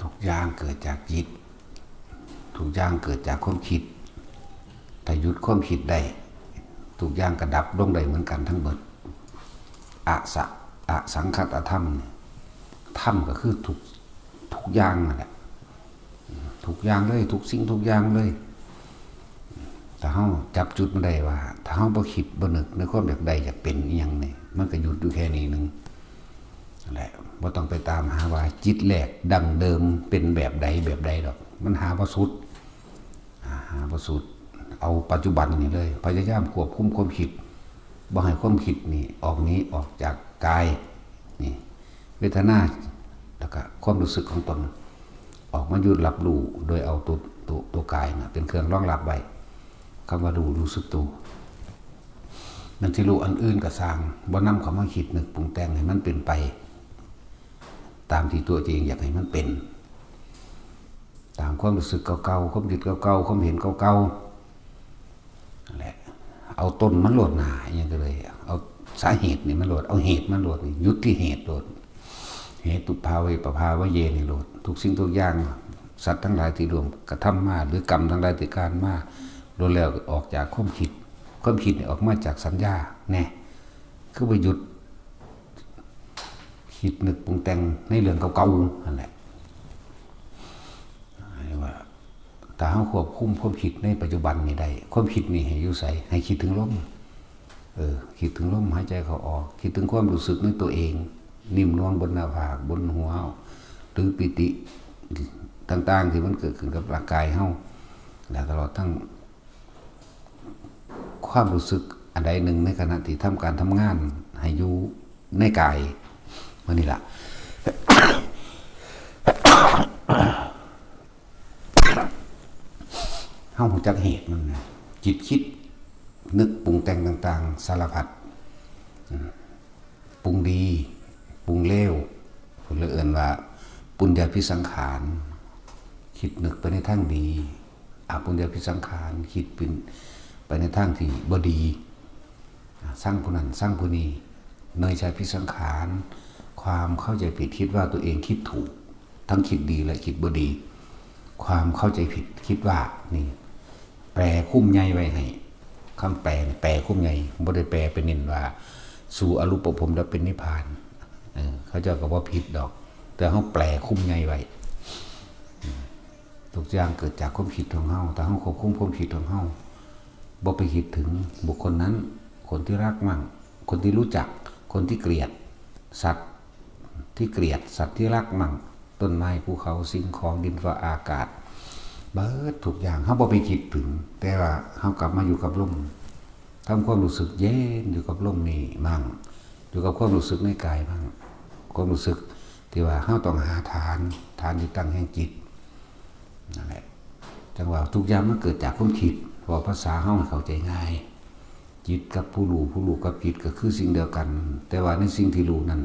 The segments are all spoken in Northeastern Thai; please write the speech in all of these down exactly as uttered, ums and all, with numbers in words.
ทุกอย่างเกิดจากจิต ทุกอย่างเกิดจากความคิด ถ้าหยุดความคิดได้ ทุกอย่างก็ดับลงได้เหมือนกันทั้งหมด อสะ อสังคตธรรม ธรรมก็คือทุก ทุกอย่างนั่นแหละ ทุกอย่างเลย ทุกสิ่งทุกอย่างเลย ถ้าเฮาจับจุดมันได้ว่า ถ้าเฮาบ่คิดบ่นึกในความอยากได้อยากเป็นอีหยังนี่ มันก็หยุดอยู่แค่นี้หนึ่ง นั่นแหละ บ่ต้องไปตามหาว่าจิตแรกดั้งเดิมเป็นแบบใดแบบใดดอก มันหาบ่สุด หาบ่สุด เอาปัจจุบันนี่เลย พยายามควบคุมความคิด บ่ให้ความคิดนี่ออกหนีออกจากกาย นี่ เวทนา แล้วก็ความรู้สึกของตน ออกมาอยู่รับรู้ โดยเอาตัว ตัว ตัวกายน่ะเป็นเครื่องรองรับไว้ คำว่ารู้ รู้สึกตัว นั่นสิรู้อันอื่นก็ซ่าง บ่นำเข้ามาคิดนึกปรุงแต่งให้มันเป็นไป ตามที่ตัวเองอยากให้มันเป็น ตามความรู้สึกเก่าๆ ความคิดเก่าๆ ความเห็นเก่าๆ นั่นแหละ เอาต้นมันโลดหนา อิหยังก็เลย เอาสาเหตุนี่มันโลด เอาเหตุมันโลด หยุดที่เหตุโลด เหตุปภาเวปภาวะเยนี่โลด ทุกสิ่งทุกอย่าง สัตว์ทั้งหลายที่ร่วมกระทำมา หรือกรรมทั้งหลายที่การมา ล้วนแล้วออกจากความคิด ความคิดนี่ออกมาจากสัญญา แน่ คือไปหยุด คิดนึกปรุงแต่งในเรื่องเก่าๆ นั่นแหละ เรียกว่า ถ้าเฮาควบคุมความคิดในปัจจุบันนี่ได้ ความคิดนี่ให้อยู่ไส ให้คิดถึงลม เออ คิดถึงลมหายใจเข้าออก คิดถึงความรู้สึกในตัวเอง นิ่มนวลบนหน้าผาก บนหัว หรือปีติต่างๆ ที่มันเกิดขึ้นกับร่างกายเฮา และตลอดทั้ง ความรู้สึกอันใดหนึ่งในขณะที่ทำการทำงานให้อยู่ในกาย มันนี่ล่ะ เฮารู้จักเหตุมันนะ จิตคิด นึกปรุงแต่งต่างๆ สารพัด อืม ปรุงดี ปรุงเลว เพิ่นเลยเอิ้นว่า ปุญญาภิสังขาร คิดนึกไปในทางดี อปุญญาภิสังขาร คิดเป็นไปในทางที่บ่ดี อ่า ซังผู้นั้น ซังผู้นี้ เนยชาภิสังขาร ความเข้าใจผิด คิดว่าตัวเองคิดถูก ทั้งคิดดีและคิดบ่ดี ความเข้าใจผิด คิดว่า นี่ แปลคุ้มใหญ่ไว้ให้ คำแปลนี่แปลคุ้มใหญ่ บ่ได้แปลไปเน้นว่า สู่อรูปภพและเป็นนิพพาน เออ เขาเจ้าก็บ่ผิดดอก แต่เฮาแปลคุ้มใหญ่ไว้ อืม ทุกอย่างเกิดจากความคิดของเฮา ถ้าเฮาควบคุมความคิดของเฮา บ่ไปคิดถึงบุคคลนั้น คนที่รักมั่ง คนที่รู้จัก คนที่เกลียด สัตว์ที่เกลียด สัตว์ที่รักมั่ง ต้นไม้ ภูเขา สิ่งของ ดินฟ้าอากาศ เบิดทุกอย่าง เฮาบ่ไปคิดถึง แต่ว่าเฮากลับมาอยู่กับลม ทำความรู้สึกเย็นอยู่กับลมนี่มั่ง อยู่กับความรู้สึกในกายมั่ง ความรู้สึกที่ว่าเฮาต้องหาฐาน ฐานที่ตั้งแห่งจิต นั่นแหละ จังว่าทุกอย่างมันเกิดจากความคิด เว้าภาษาเฮาให้เข้าใจง่าย จิตกับผู้รู้ ผู้รู้กับจิตก็คือสิ่งเดียวกัน แต่ว่าในสิ่งที่รู้นั้น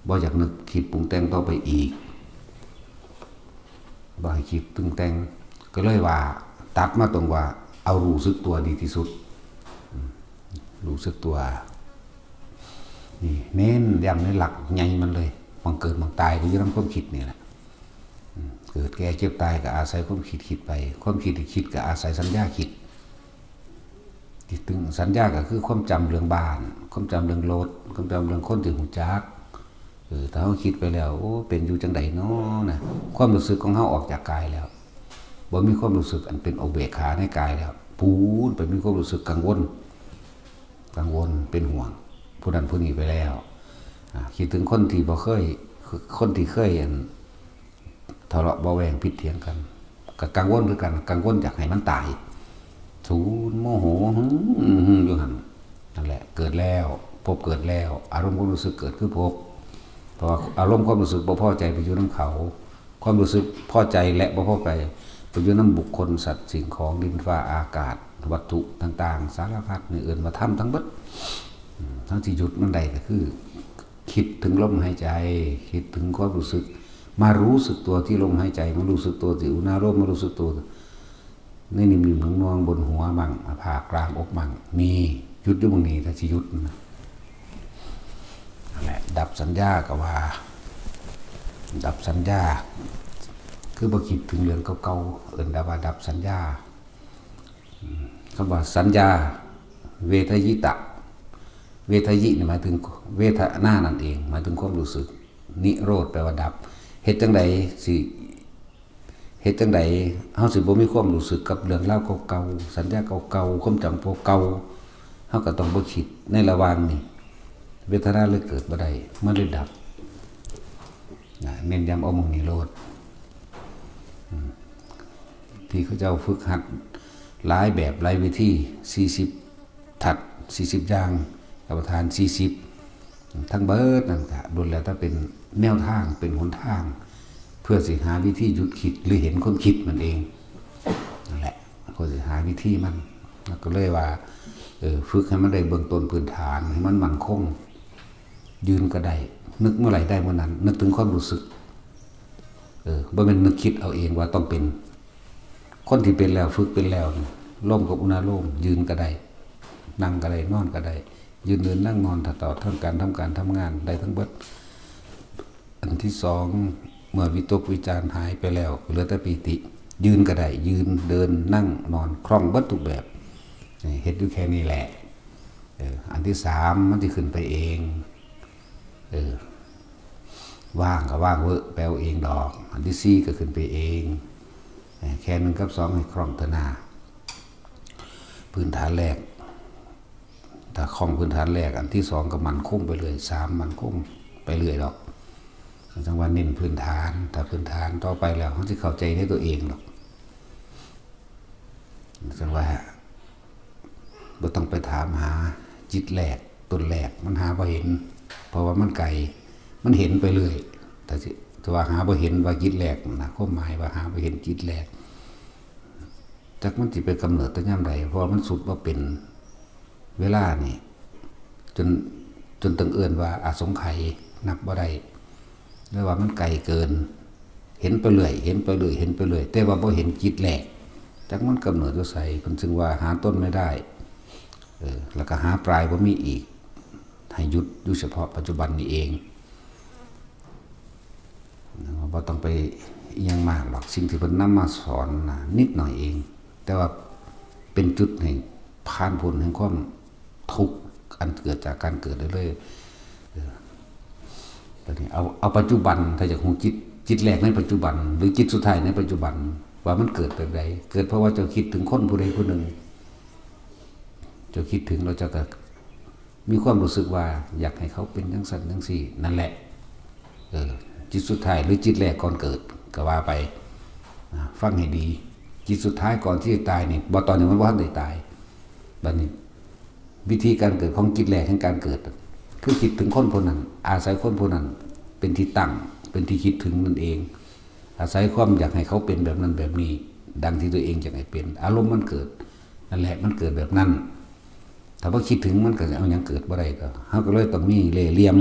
บ่อยากนึกคิดปรุงแต่งต่อไปอีก บ่ให้คิดปรุงแต่ง ก็เลยว่า ตัดมาตรงว่า เอารู้สึกตัวดีที่สุด อืม รู้สึกตัว นี่ เน้นย้ำในหลักใหญ่มันเลย หม่องเกิดหม่องตายก็อยู่นำความคิดนี่แหละ อืม เกิดแก่เจ็บตายก็อาศัยความคิดคิดไป ความคิดที่คิดก็อาศัยสัญญาคิด คิดถึงสัญญาก็คือความจำเรื่องบ้าน ความจำเรื่องรถ ความจำเรื่องคนที่รู้จัก เออ ถ้าเฮาคิดไปแล้ว โอ้ เป็นอยู่จังใดน้อนะ ความรู้สึกของเฮาออกจากกายแล้ว บ่มีความรู้สึกอันเป็นอุเบกขาในกายแล้ว ปูนไปมีความรู้สึกกังวล กังวล เป็นห่วง ผู้นั้นผู้นี้ไปแล้ว อ่า คิดถึงคนที่บ่เคย คนที่เคยอัน ทะเลาะเบาะแว้งผิดเถียงกัน ก็กังวลคือกัน กังวลอยากให้มันตาย ศูนย์โมโห หึ่มหึ่มอยู่หั่น นั่นแหละ เกิดแล้ว ภพเกิดแล้ว อารมณ์ความรู้สึกเกิดคือภพ เพราะว่าอารมณ์ความรู้สึกบ่พอใจไปอยู่นำเขา ความรู้สึกพอใจและบ่พอใจไปอยู่นำบุคคล สัตว์ สิ่งของ ดินฟ้าอากาศ วัตถุต่างๆ สารพัด นี่เอิ้นว่าธรรมทั้งเบิด อืม ทั้งที่หยุดมันได้ก็คือ คิดถึงลมหายใจ คิดถึงความรู้สึก มารู้สึกตัวที่ลมหายใจ มารู้สึกตัวที่อุณาโลม มารู้สึกตัวในนิ่มๆ นวลๆ บนหัวมั่ง ผ่ากลางอกมั่ง นี่ หยุดอยู่หม่องนี้ ถ้าสิหยุดนะ นั่นแหละ ดับสัญญาก็ว่า ดับสัญญา คือบ่คิดถึงเรื่องเก่าๆ เอิ้นว่าดับสัญญา อืม คำว่าสัญญา เวทยิตะ เวทยินี่หมายถึงเวทนานั่นเอง หมายถึงความรู้สึก นิโรธแปลว่าดับ เฮ็ดจั่งใดสิ เฮ็ดจั่งใดเฮาสิบ่มีความรู้สึกกับเรื่องราวเก่าๆ สัญญาเก่าๆ ความจำเก่าๆ เฮาก็ต้องบ่คิดในระหว่างนี้ เวทนาเลยเกิดบ่ได้ มันเลยดับ นะ เน้นย้ำเอาหม่องนี้โลด อืม ที่เขาเจ้าฝึกหัดหลายแบบหลายวิธี สี่สิบ ทัศน์ สี่สิบ อย่าง กรรมฐาน สี่สิบ ทั้งเบิดนั่นก็ล้วนแล้วแต่เป็นแนวทาง เป็นหนทาง เพื่อสิหาวิธีหยุดคิดหรือเห็นความคิดมันเอง นั่นแหละ เพื่อสิหาวิธีมัน แล้วก็เลยว่า เออ ฝึกให้มันได้เบื้องต้นพื้นฐาน ให้มันมั่นคง ยืนก็ได้ นึกเมื่อไหร่ได้เมื่อนั้น นึกถึงความรู้สึก เออ บ่แม่นนึกคิดเอาเองว่าต้องเป็น คนที่เป็นแล้ว ฝึกเป็นแล้วนี่ โลมกับอุณาโลม ยืนก็ได้ นั่งก็ได้ นอนก็ได้ ยืนเดินนั่งนอน ตลอดทั้งการทำการทำงาน ได้ทั้งเบิด อันที่สอง เมื่อวิตกวิจารหายไปแล้ว เหลือแต่ปีติ ยืนก็ได้ ยืน เดิน นั่ง นอน คล่องเบิดทุกแบบ นี่ เฮ็ดอยู่แค่นี้แหละ เออ อันที่สาม มันสิขึ้นไปเอง เออ ว่างก็ว่างเว้อ แปลวเองดอก อันที่สี่ ก็ขึ้นไปเอง เออ แค่หนึ่งกับสองให้คล่องเถอะนา พื้นฐานแรก ถ้าคล่องพื้นฐานแรก อันที่สองก็มั่นคงไปเรื่อย สาม มั่นคงไปเรื่อยดอก จั่งว่าเน้นพื้นฐาน ถ้าพื้นฐานต่อไปแล้ว มันสิเข้าใจในตัวเองดอก จั่งว่า บ่ต้องไปถามหาจิตแรก ต้นแรก มันหาบ่เห็น เพราะว่ามันไกล มันเห็นไปเรื่อย แต่สิ แต่ว่าหาบ่เห็นว่าจิตแรกนะ ความหมายว่าหาบ่เห็นจิตแรก จักมันสิไปกำเนิดแต่ยามใด เพราะว่ามันสุดบ่เป็น เวลานี่ จน จนต้องเอิ้นว่าอสงไขย นับบ่ได้ หรือว่ามันไกลเกิน เห็นไปเรื่อย เห็นไปเรื่อย เห็นไปเรื่อย แต่ว่าบ่เห็นจิตแรก จักมันกำเนิดอยู่ไส เพิ่นจึงว่าหาต้นไม่ได้ เออ แล้วก็หาปลายบ่มีอีก ให้หยุดอยู่เฉพาะปัจจุบันนี้เอง บ่ต้องไปอิหยังมากหรอก สิ่งที่เพิ่นนำมาสอนนะ นิดหน่อยเอง แต่ว่าเป็นจุดให้ผ่านพ้นแห่งความทุกข์อันเกิดจากการเกิดได้เลย เออ ตอนนี้เอา เอาปัจจุบัน ถ้าอยากรู้จิต จิตแรกในปัจจุบัน หรือจิตสุดท้ายในปัจจุบัน ว่ามันเกิดแบบใด เกิดเพราะว่าเจ้าคิดถึงคนผู้ใดผู้หนึ่ง เจ้าคิดถึงแล้วเจ้าก็มีความรู้สึกว่าอยากให้เขาเป็นจั่งซั้นจั่งซี้ นั่นแหละ เออ จิตสุดท้ายหรือจิตแรกก่อนเกิดก็ว่าไป นะ ฟังให้ดี จิตสุดท้ายก่อนที่จะตายนี่ บ่ ตอนนี้มันบ่ทันได้ตาย บัดนี้ วิธีการเกิดของจิตแรกแห่งการเกิด คือคิดถึงคนผู้นั้น อาศัยคนผู้นั้นเป็นที่ตั้ง เป็นที่คิดถึงนั่นเอง อาศัยความอยากให้เขาเป็นแบบนั้นแบบนี้ ดังที่ตัวเองอยากให้เป็น อารมณ์มันเกิด นั่นแหละ มันเกิดแบบนั้น ถ้าบ่คิดถึงมันก็เอาหยังเกิดบ่ได้ ก็ เฮาก็เลยต้องมีเล่ห์เหลี่ยม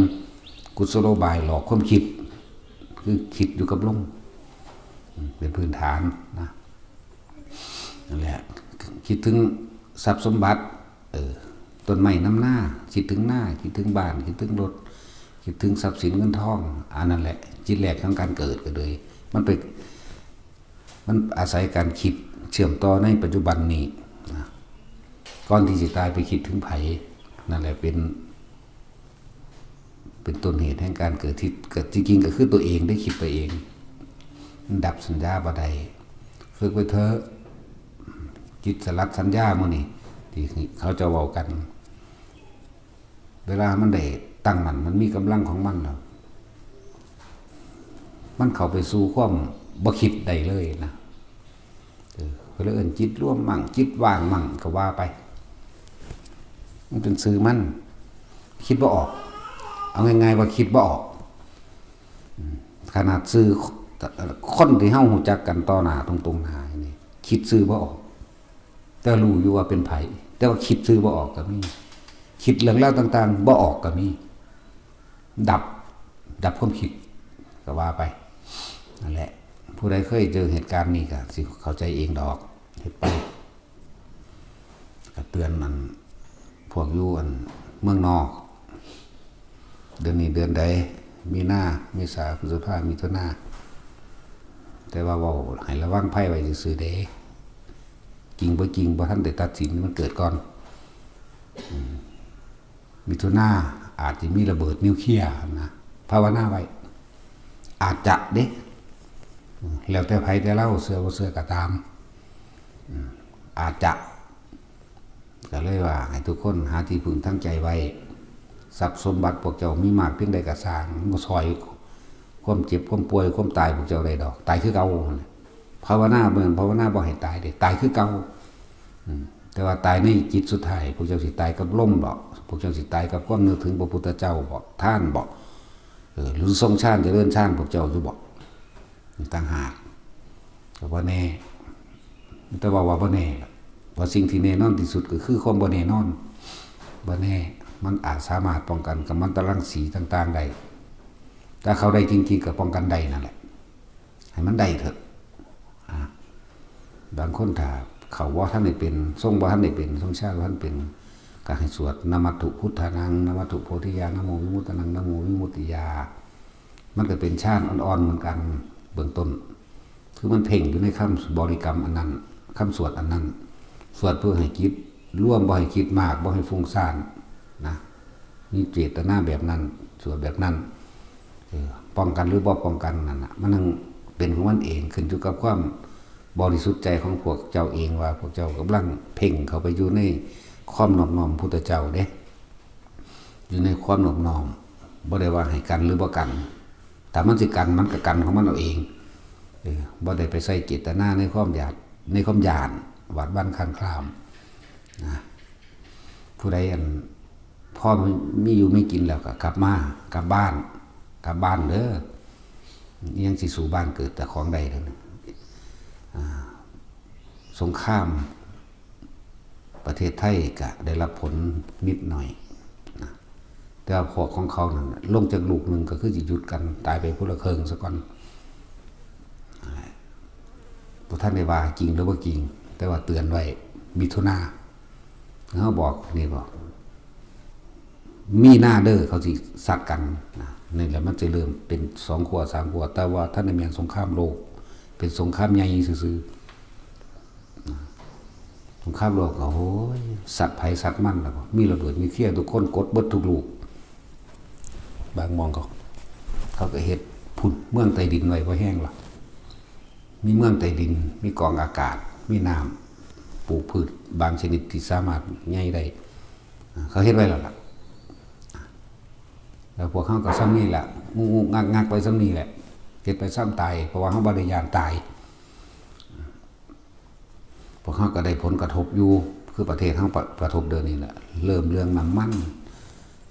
กุศโลบายหลอกความคิด คือคิดอยู่กับลม อืม เป็นพื้นฐานนะ นั่นแหละ คิดถึงทรัพย์สมบัติ เออ ต้นไม้นำนา คิดถึงนา คิดถึงบ้าน คิดถึงรถ คิดถึงทรัพย์สินเงินทอง อันนั้นแหละ จิตแรกของการเกิดก็เลย มันไป มันอาศัยการคิดเชื่อมต่อในปัจจุบันนี้นะ ก่อนที่สิตายไปคิดถึงไผ นั่นแหละเป็น เป็นต้นเหตุแห่งการเกิดที่ เกิดจริงๆ ก็คือตัวเองได้คิดไปเอง มันดับสัญญาบ่ได้ ฝึกไว้เถอะ จิตสลัดสัญญาหมู่นี้ ที่เขาเจ้าเว้ากัน เวลามันได้ตั้งมั่น มันมีกำลังของมันแล้ว มันเข้าไปสู่ความบ่คิดได้เลยนะ เออ ก็เลยเอิ้นจิตรวมมั่ง จิตว่างมั่งก็ว่าไป มันเป็นชื่อมัน คิดบ่ออก เอาง่ายๆว่าคิดบ่ออก อืม ขนาดชื่อคนที่เฮารู้จักกันต่อหน้าตรงๆหน้านี่ คิดชื่อบ่ออก แต่รู้อยู่ว่าเป็นไผ แต่ว่าคิดชื่อบ่ออกก็มี คิดเรื่องราวต่างๆบ่ออกก็มี ดับ ดับความคิด ก็ว่าไป นั่นแหละ ผู้ใดเคยเจอเหตุการณ์นี้ก็สิเข้าใจเองดอก เฮ็ดไป ก็เตือนอัน พวกอยู่อันเมืองนอก เดือนนี้เดือนใด มีนา เมษา พฤษภา มิถุนา แต่ว่าเว้าให้ระวังภัยไว้ซื่อๆเด้ จริงบ่จริงบ่ทันได้ตัดสิน มันเกิดก่อน อืม มิถุนาอาจสิมีระเบิดนิวเคลียร์หั่นนะ ภาวนาไว้ อาจจะเด้ อืม แล้วแต่ไผแต่ลาว เชื่อบ่เชื่อก็ตาม อืม อาจจะ ก็เลยว่าให้ทุกคนหาที่พึ่งทางใจไว้ ทรัพย์สมบัติพวกเจ้ามีมากเพียงใดก็ซ่าง มันบ่ซ่อยความเจ็บความป่วยความตายพวกเจ้าได้ดอก ตายคือเก่า ภาวนาเบิ่ง ภาวนาบ่ให้ตายเด้ ตายคือเก่า อืม แต่ว่าตายในจิตสุดท้าย พวกเจ้าสิตายกับลมบ่ พวกเจ้าสิตายกับความนึกถึงพระพุทธเจ้าบ่ ทานบ่ เออ หรือทรงฌานเจริญฌานพวกเจ้าอยู่บ่ ต่างหาก ก็บ่แน่ แต่ว่าว่าบ่แน่ล่ะ เพราะสิ่งที่แน่นอนที่สุดก็คือความบ่แน่นอน บ่แน่ มันอาจสามารถป้องกันกัมมันตรังสีต่างๆได้ ถ้าเข้าได้จริงๆก็ป้องกันได้นั่นแหละ ให้มันได้เถอะ อ่า บางคนถ้าเข้าบ่ทันได้เป็น ทรงบ่ทันได้เป็น ทรงฌานบ่ทันเป็น ก็ให้สวด นะมัตถุพุทธานัง นะมัตถุโพธิยา นะโมวิมุตตานัง นะโมวิมุตติยา มันก็เป็นฌานอ่อนๆเหมือนกัน เบื้องต้น คือมันเพ่งอยู่ในคำบริกรรมอันนั้น คำสวดอันนั้น สวดเพื่อให้จิตรวม บ่ให้คิดมาก บ่ให้ฟุ้งซ่านนะ มีเจตนาแบบนั้น สวดแบบนั้น เออ ป้องกันหรือบ่ป้องกันนั่นน่ะ มันยังเป็นของมันเอง ขึ้นอยู่กับความบริสุทธิ์ใจของพวกเจ้าเอง ว่าพวกเจ้ากำลังเพ่งเข้าไปอยู่ในความนอบน้อมพุทธเจ้าเด้ อยู่ในความนอบน้อม บ่ได้ว่าให้กันหรือบ่กัน ถ้ามันสิกัน มันก็กันของมันเอาเอง เออ บ่ได้ไปใส่เจตนาในความอยาก ในความย้าน หวาดหวั่นคลานคลาม นะ ผู้ใดอัน พอมีอยู่มีกินแล้วก็กลับมา กลับบ้าน กลับบ้านเด้อ อิหยังสิสู้บ้านเกิดเจ้าของได้เด้อ อ่า สงคราม ประเทศไทยก็ได้รับผลนิดหน่อยนะ แต่ว่าพวกของเขานั่นน่ะ ลงจากลูกหนึ่งก็คือสิหยุดกัน ตายไปผู้ละครึ่งซะก่อน นั่นแหละ บ่ทันได้ว่าจริงหรือบ่จริง แต่ว่าเตือนไว้ มิถุนา เฮาบอกนี่บอก มีนาเด้อ เขาสิซัดกันนะ นี่แหละมันสิเริ่มเป็นสองขั้วสามขั้ว แต่ว่าทันได้แม่นสงครามโลก เป็นสงครามใหญ่ซื่อๆนะ สงครามโลกก็ โอ้ย ซัดไผซัดมันแล้วก็ มีระเบิดนิวเคลียร์ ทุกคนกดเบิดทุกลูก บางหม่องก็ เขาก็เฮ็ดพุ้นเมืองใต้ดินไว้พอแฮงละ มีเมืองใต้ดิน มีกองอากาศ มีน้ำ ปลูกพืชบางชนิดที่สามารถใหญ่ได้ อ่า เขาเฮ็ดไว้แล้วล่ะ แล้วพวกเขาก็ส่ำนี้แหละ งุกๆงักๆไปส่ำนี้แหละ เฮ็ดไปส่ำตาย เพราะว่าเขาบ่ได้ย้านตาย พวกเขาก็ได้ผลกระทบอยู่ คือประเทศเขาประ กระทบเดี๋ยวนี้แหละ เริ่มเรื่องน้ำมัน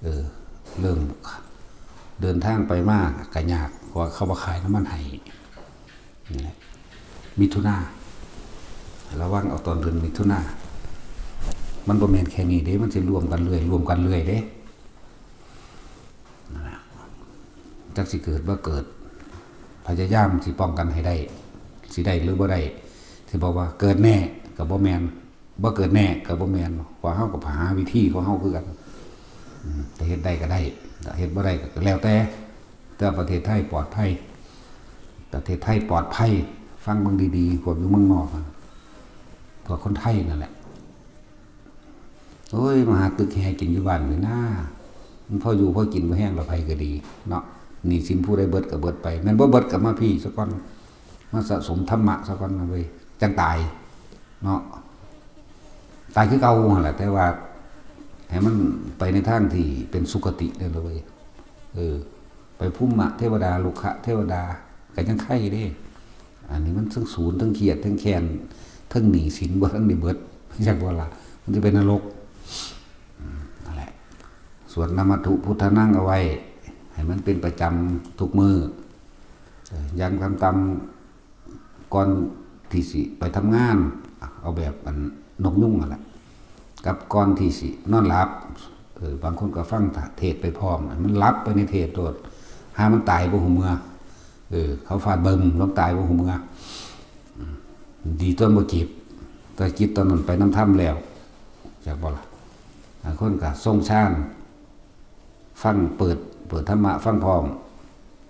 เออ เริ่มเดินทางไปมาก็ยาก เพราะว่าเขาบ่ขายน้ำมันให้ นี่แหละ มิถุนา ระวังเอาตอนเดือนมิถุนา มันบ่แม่นแค่นี้เด้ มันสิรวมกันเรื่อย รวมกันเรื่อยเด้ นั่นล่ะ จักสิเกิดบ่เกิด พยายามสิป้องกันให้ได้ สิได้หรือบ่ได้ สิบอกว่าเกิดแน่ก็บ่แม่น บ่เกิดแน่ก็บ่แม่น เพราะเฮาก็หาวิธีของเฮาคือกัน อืม แต่เฮ็ดได้ก็ได้ แต่เฮ็ดบ่ได้ก็แล้วแต่ แต่ประเทศไทยปลอดภัย ประเทศไทยปลอดภัย ฟังเบิ่งดีๆ พวกอยู่เมืองนอกอะ พวกคนไทยนั่นแหละ โอ้ย มาหาตึกแฮกินอยู่บ้านนี่นะ มันพออยู่พอกิน บ่แฮงละไผก็ดีเนาะ หนี้สินผู้ใดเบิดก็เบิดไป แม่นบ่เบิดก็มาพี้ซะก่อน มาสะสมธรรมะซะก่อนนะเว้ย จั่งตายเนาะ ตายคือเก่าหั่นแหละ แต่ว่าให้มันไปในทางที่เป็นสุคตินั่นละเว้ย เออ ไปภูมิเทวดา ลุกขเทวดา ก็ยังไคเด้ อันนี้มันทั้งสูญ ทั้งเครียด ทั้งแค้น ทั้งหนี้สินบ่ทันได้เบิด จักบ่ล่ะ มันสิไปนรก อืม นั่นแหละ สวดนะมัตถุพุทธานังเอาไว้ ให้มันเป็นประจำทุกมื้อ เออ อย่างต่ำๆ ก่อนที่สิไปทำงาน เอาแบบอันนกยูงนั่นแหละ กับก่อนที่สินอนหลับ เออ บางคนก็ฟังเทศน์ไปพร้อม มันหลับไปในเทศน์โลด ห่ามันตายบ่ฮู้เมื่อ เออ เขาฟาดบึ้มลงตายบ่ฮู้เมื่อ อืม ดีตอนบ่เจ็บ แต่จิตตอนนั้นไปนำธรรมแล้ว จักบ่ล่ะ บางคนก็ทรงฌาน ฟัง เปิด เปิดธรรมะฟังพร้อม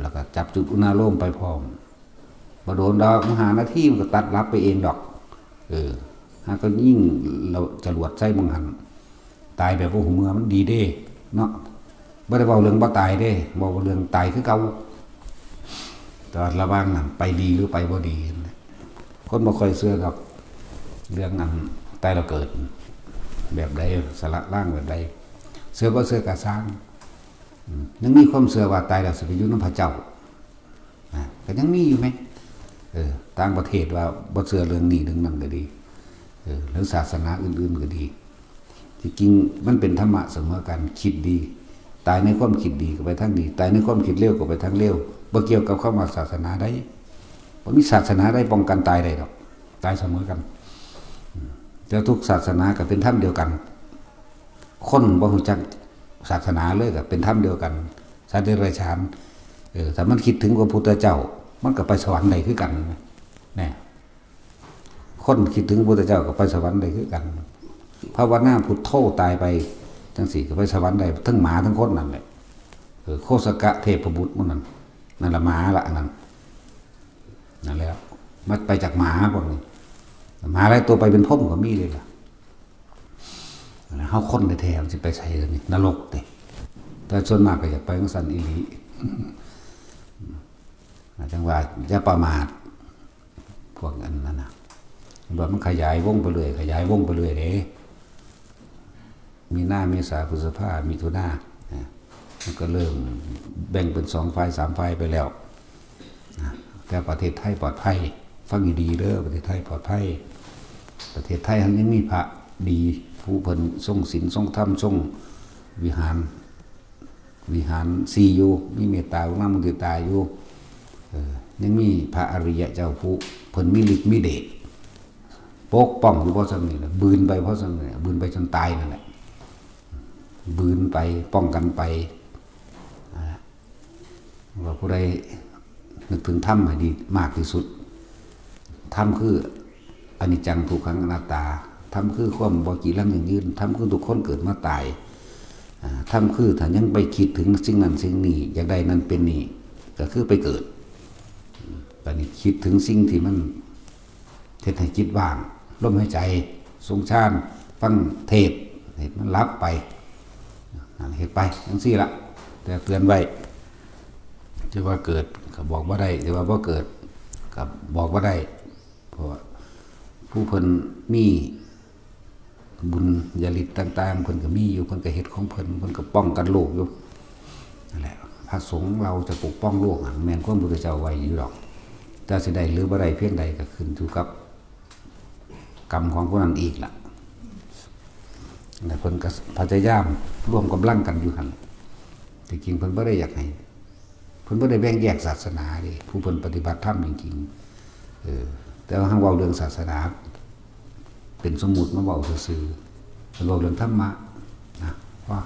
แล้วก็จับจุดอุณาโลมไปพร้อม บ่โดนดอก มันหานาทีมันก็ตัดหลับไปเองดอก เออ หาก็ยิ่งเราจรวดใส่มังหัน ตายแบบบ่ฮู้เมื่อมันดีเด้ เนาะ บ่ได้เว้าเรื่องบ่ตายเด้ เว้าเรื่องตายคือเก่า แต่ว่าระหว่างนั้นไปดีหรือไปบ่ดี คนบ่ค่อยเชื่อดอก เรื่องอันตายแล้วเกิด แบบใด สละร่างแบบใด เชื่อบ่เชื่อก็ซ่าง อืม ยังมีความเชื่อว่าตายแล้วสิไปอยู่นำพระเจ้า อ่ะ ก็ยังมีอยู่ไหม เออ ต่างประเทศว่าบ่เชื่อเรื่องนี้เรื่องนั้นก็ดี เออ หรือศาสนาอื่นๆก็ดี ที่จริงมันเป็นธรรมะเสมอกัน คิดดี ตายในความคิดดีก็ไปทางดี ตายในความคิดเลวก็ไปทางเลว บ่เกี่ยวกับคำว่าศาสนาใด บ่มีศาสนาใดป้องกันตายได้ดอก ตายเสมอกัน อืม แต่ทุกศาสนาก็เป็นธรรมเดียวกัน คนบ่รู้จักศาสนาเลยก็เป็นธรรมเดียวกัน สัตว์เดรัจฉาน เออ ถ้ามันคิดถึงพระพุทธเจ้า มันก็ไปสวรรค์ได้คือกัน เนี่ย คนคิดถึงพระพุทธเจ้าก็ไปสวรรค์ได้คือกัน ภาวนาพุทโธตายไปจังซี่ก็ไปสวรรค์ได้ ทั้งหมาทั้งคนนั่นแหละ เออ โคสกะเทพบุตรหมู่นั่น นั่นละหมาละอันนั้น นั่นแหละ มันไปจากหมาพวกนี้ หมาหลายตัวไปเป็นพรหมก็มีเลยล่ะ เฮาคนแท้ๆมันสิไปไสล่ะนี่ นรกติ แต่ส่วนมากก็อยากไปจั่งซั้นอีหลี จั่งว่าอย่าประมาท พวกอันนั้นน่ะ ว่ามันขยายวงไปเรื่อย ขยายวงไปเรื่อยเด้ มีนา เมษา พฤษภา มิถุนา นะ มันก็เริ่มแบ่งเป็นสองฝ่ายสามฝ่ายไปแล้ว นะ แต่ประเทศไทยปลอดภัย ฟังให้ดีเด้อ ประเทศไทยปลอดภัย ประเทศไทยเฮายังมีพระดี ผู้เพิ่นทรงศีลทรงธรรมทรงวิหาร วิหารสี่อยู่ มีเมตตากรุณามุทิตาอยู่ เออ ยังมีพระอริยะเจ้าผู้เพิ่นมีฤทธิ์มีเดช ปกป้องอยู่เพราะส่ำนี้แหละ บืนไปเพราะส่ำนี้แหละ บืนไปจนตายนั่นแหละ บืนไป ป้องกันไป อ่า ว่าผู้ใดนึกถึงธรรมให้ดีมากที่สุด ธรรมคืออนิจจังทุกขังอนัตตา ธรรมคือความบ่จีรังยั่งยืน ธรรมคือทุกคนเกิดมาตาย อ่า ธรรมคือถ้ายังไปคิดถึงสิ่งนั้นสิ่งนี้ อยากได้นั่นเป็นนี่ ก็คือไปเกิด บัดนี้คิดถึงสิ่งที่มันเฮ็ดให้จิตว่าง ลมหายใจ ทรงฌาน ฟังเทศน์ ให้มันหลับไป นั่นเฮ็ดไปจั่งซี้ล่ะ แต่เตือนไว้ จะว่าเกิดก็บอกบ่ได้ จะว่าบ่เกิดก็บอกบ่ได้ เพราะว่าผู้เพิ่นมีบุญญาฤทธิ์ต่างๆ เพิ่นก็มีอยู่ เพิ่นก็เฮ็ดของเพิ่น เพิ่นก็ป้องกันโลกอยู่ นั่นแหละ พระสงฆ์เราจะปกป้องโลกอะ แม่นความพุทธเจ้าไว้อยู่ดอก แต่สิได้หรือบ่ได้เพียงใดก็ขึ้นอยู่กับกรรมของผู้นั้นอีกล่ะ แต่เพิ่นก็พยายามรวมกำลังกันอยู่หั่น ที่จริงเพิ่นบ่ได้อยากให้ เพิ่นบ่ได้แบ่งแยกศาสนาเด้ ผู้เพิ่นปฏิบัติธรรมจริงๆ เออ แต่ว่าเฮาเว้าเรื่องศาสนา เป็นสมมุติมาเว้าซื่อๆ เพิ่นเว้าเรื่องธรรมะนะ ว่า